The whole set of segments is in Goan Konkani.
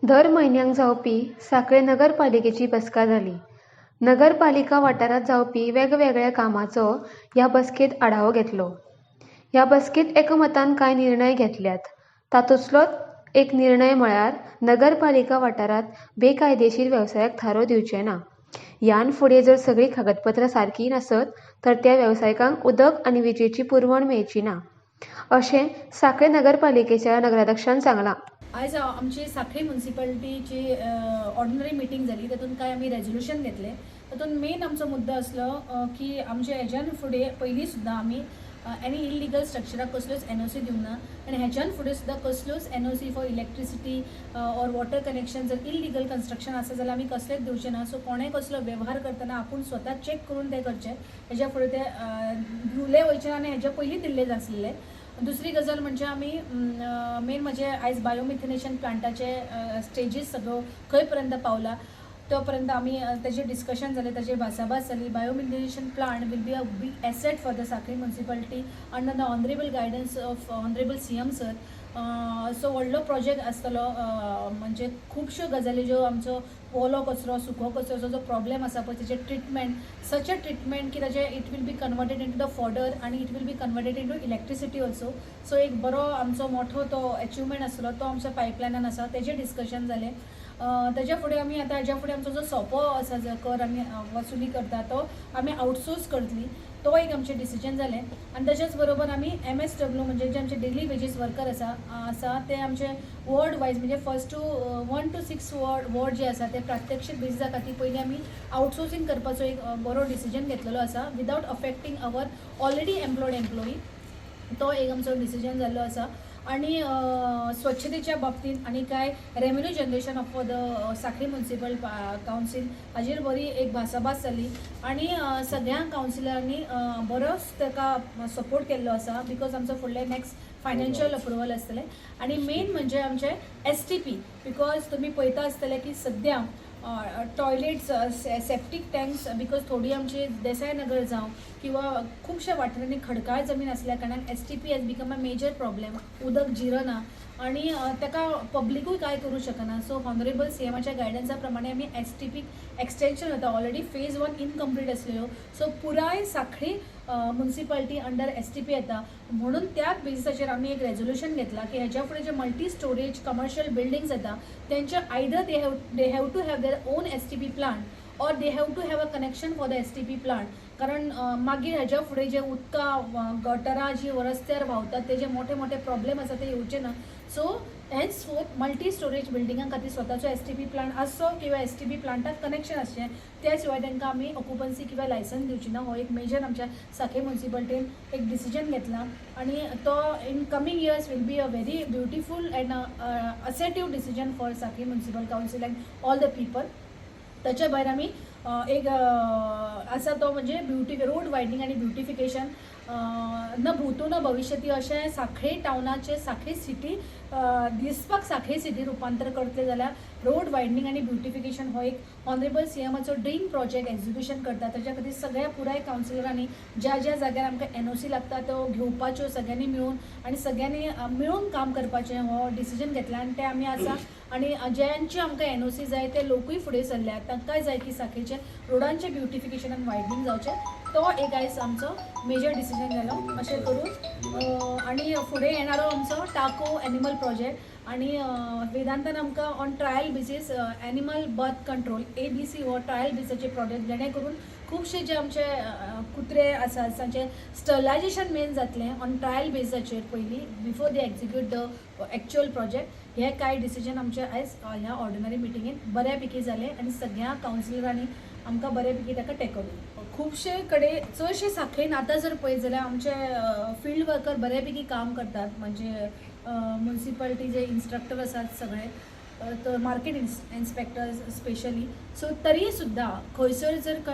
दर म्हयन्याक जावपी सांखळे नगरपालिकेची बसका जाली. नगरपालिका वाठारांत जावपी वेगवेगळ्या कामाचो ह्या बसकेंत आढावो घेतलो. ह्या बसकेंत एकमतान कांय निर्णय घेतल्यात. तातूंतलोच एक निर्णय म्हळ्यार नगरपालिका वाठारांत बेकायदेशीर वेवसायाक थारो दिवचे ना. ह्यान फुडें जर सगळीं कागदपत्रां सारकी नासत तर त्या वेवसायिकांक उदक आनी विजेची पुरवण मेळची ना, अशें सांखळे नगरपालिकेच्या नगराध्यक्षान सांगलां. आयज आमची सांखळी मुन्सिपालिटीची ऑर्डिनरी मिटींग जाली. तातूंत कांय आमी रेजोल्युशन घेतले. तातूंत मेन आमचो मुद्दो आसलो की आमचे हेज्यान फुडें, पयलीं सुद्दां आमी एनी इलिगल स्ट्रक्चराक कसल्योच एनओसी दिवंक ना आनी हेज्यान फुडें सुद्दां कसल्योच NOC for electricity or water connection जर इलिगल कन्स्ट्रक्शन आसा जाल्यार आमी कसलेच दिवचे ना. सो कोणेय कसलो वेव्हार करतना आपूण स्वता चॅक करून ते करचे. हेज्या फुडें ते दिवले वयचे ना आनी हेज्या पयलीं दिल्ले नासलेले. दुसरी गजाल म्हणजे आमी मेन म्हणजे आयज बायोमिथेनेशन प्लांटाचे स्टेजीस सगळ्यो खंय पर्यंत पावला तो पर्यंत आमी तेजेर डिस्कशन जालें, ताजेर भासाभास जाली. Biomethanation plant will be a big asset for the Sanquelim municipality under the honourable guidance of honourable CM sir. So व्हडलो प्रोजेक्ट आसतलो. म्हणजे खुबश्यो गजाली ज्यो आमचो ओलो कचरो, सुको कचरोचो जो प्रॉब्लेम आसा पळय, तेजें ट्रिटमेंट, सच अ ट्रिटमेंट की ताजें it will be converted into the fodder आनी it will be converted into electricity also. So एक बरो आमचो मोठो तो एचिवमेंट आसलो, तो आमच्या पायपलायनान आसा, तेजें डिस्कशन जालें. तेज्या फुडें आमी आतां हेज्या फुडें आमचो जो सोपो आसा, जो कर आमी वसुली करता, तो आमी आउटसोर्स करतली, तो एक आमचें डिसिजन जालें. आनी तशेंच बरोबर आमी एमएसडब्ल्यू, म्हणजे जे आमचे डेली वेजीस वर्कर आसा, ते आमचे वॉर्ड वायज, म्हणजे first to 1 to 6 ward जे आसा, ते प्रात्यक्षीक बेजिसा खातीर पयलीं आमी आउटसोर्सिंग करपाचो एक बरो डिसिजन घेतलेलो आसा without affecting our already employed employee. तो एक आमचो डिसिजन जाल्लो आसा. आनी स्वच्छतेच्या बाबतींत आनी कांय revenue generation of the Sanquelim Municipal Council हाजेर बरी एक भासाभास जाली आनी सगळ्या कावन्सिलरांनी बरोच ताका सपोर्ट केल्लो आसा, because आमचो फुडले नेक्स्ट फायनान्शियल अप्रुवल आसतलें. आनी मेन म्हणजे आमचें एसटीपी, because तुमी पळयता आसतले की सद्या टॉयलेट्स, सेप्टीक टँक्स, because थोडी आमची देसाय नगर जावं किंवा खुबश्या वाठारांनी खडकाळ जमीन आसल्या कारणान STP has become a major problem. उदक जिरना आनी ताका पब्लिकूय कांय करूं शकना. सो ऑनरेबल सीएमाच्या गायडन्सा प्रमाणे आमी एसटीपी एक्सटेन्शन वता. ऑलरेडी फेज वन इनकम्प्लीट आसलेलो, सो पुराय सांखळी मुन्सिपालिटी अंडर एसटीपी येता म्हणून त्याच बेजिसाचेर आमी एक रेजोल्युशन घेतला की हेज्या फुडें जे मल्टी स्टोरेज कमर्शियल बिल्डिंग्स येता, तेंचे either they have to have their own STP plant or they have to have a connection for the STP plant. कारण मागीर हेज्या फुडें जे उदकां गटरां जी रस्त्यार व्हांवतात, तेजे मोठे मोठे प्रॉब्लेम आसा, ते येवचे ना. So hence fourth multi storage बिल्डिंगां खातीर स्वताचो एसटीपी प्लांट आसचो किंवा एसटीपी प्लांटाक कनेक्शन आसचें, त्या शिवाय तांकां आमी ऑक्युपन्सी किंवा लायसन्स दिवची ना. हो एक मेजर आमच्या सांखळे मुन्सिपालिटीन एक डिसिजन घेतला आनी तो in coming years will be a very beautiful and assertive decision for Sanquelim Municipal Council and all the people. ताच्या भायर आमी एक आसा तो म्हणजे ब्युटी रोड वायडनींग आनी ब्युटिफिकेशन. न भूतो न भविष्यती अशें सांखळे टावनाचे, सांखळे सिटी दिसपाक, सांखळे सिटी रुपांतर करतले जाल्यार रोड वायडनींग आनी ब्युटिफिकेशन हो एक ऑनरेबल सीएमाचो ड्रीम प्रोजेक्ट एक्झिक्युशन करता. ताच्या खातीर सगळ्या पुराय कावन्सिलरांनी ज्या ज्या जाग्यार आमकां एनओसी लागता, त्यो घेवपाच्यो सगळ्यांनी मेळून आनी सगळ्यांनी मेळून काम करपाचें हो डिसिजन घेतला आनी तें आमी आसा. आनी ज्यांची आमकां एनओसी जाय ते लोकूय फुडें सरल्यात. तांकांय जाय की सांखळेचे रोडांचें ब्युटिफिकेशन आनी वायडनींग जावचें. तो एक आयज आमचो मेजर डिसिजन जालो. अशें करून आनी फुडें येणारो आमचो टाको एनिमल प्रोजेक्ट आनी वेदांतान आमकां on trial basis animal birth control, ABC हो ट्रायल बेसिसाचे प्रोजेक्ट, जेणे करून खुबशे जे आमचे कुत्रे आसात, तांचे स्टरलायजेशन मेन जातलें ऑन ट्रायल बेसिसाचेर पयलीं before they execute the actual project. हे कांय डिसिजन आमचे आयज ह्या ऑर्डिनरी मिटिंगेन बऱ्या पैकी जाले आनी सगळ्या कावन्सिलरांनी आमकां बऱ्या पैकी ताका तेंको दिलो. खुबशे कडेन, चडशे सांखळेन आतां जर पळयत जाल्यार आमचे फिल्ड वर्कर बऱ्या पैकी काम करतात. म्हणजे मुन्सिपालिटी जे इन्स्ट्रक्टर आसात सगळे, तर मार्केट इन्स्पेक्टर्स स्पेशली. सो तरी सुद्दां खंयसर जर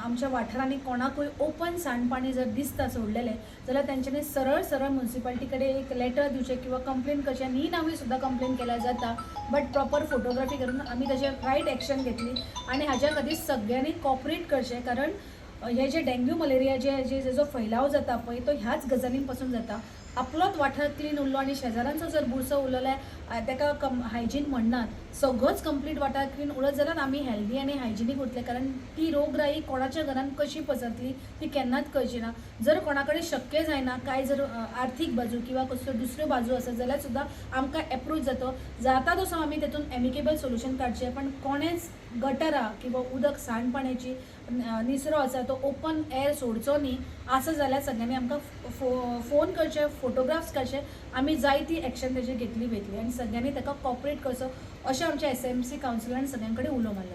आमच्या वाठारांनी कोणाकूय ओपन सांडपाणी जर दिसता सोडलेलें जाल्यार तेंच्यांनी सरळ सरळ मुन्सिपालिटी कडेन एक लेटर दिवचें किंवा कंप्लेन करचें. आनी आमी सुद्दां कंप्लेन केल्यार जाता, बट प्रॉपर फोटोग्राफी करून आमी ताजेर रायट एक्शन घेतली. आनी हाज्या खातीर सगळ्यांनी कॉपरेट करचें, कारण हे जे डेंग्यू मलेरिया जे जे जो फैलाव जाता पळय, तो ह्याच गजालीं पासून जाता. आपलोच वाठार क्लीन उरलो आनी शेजाऱ्यांचो जर बुरसो उरलो जाल्यार ताका कम हायजीन म्हणनात. सगळोच कंप्लीट वाठार क्लीन उरत जाल्यार आमी हेल्दी आनी हायजिनीक उरतले, कारण ती रोगराई कोणाच्या घरान कशी पसरतली ती केन्नाच कळची ना. जर कोणा कडेन शक्य जायना काय जर आर्थीक बाजू किंवा कसल्यो दुसऱ्यो बाजू आसत जाल्यार सुद्दां आमकां एप्रोच जाता जाता तसो आमी तेतून एमिकेबल सोल्युशन काडचें. पण कोणेच गटरां किंवा उदक सांडपाण्याची निसरो आसा तो ओपन एअर सोडचो न्ही. आसा जाल्यार सगळ्यांनी आमकां फोन करचे, फोटोग्राफ्स काडचे, आमी जायती एक्शन तेजेर घेतली वयतली आनी सगळ्यांनी ताका कॉपरेट करचो अशें आमच्या एसएमसी कावन्सिलान सगळ्यां कडेन उलो मारला.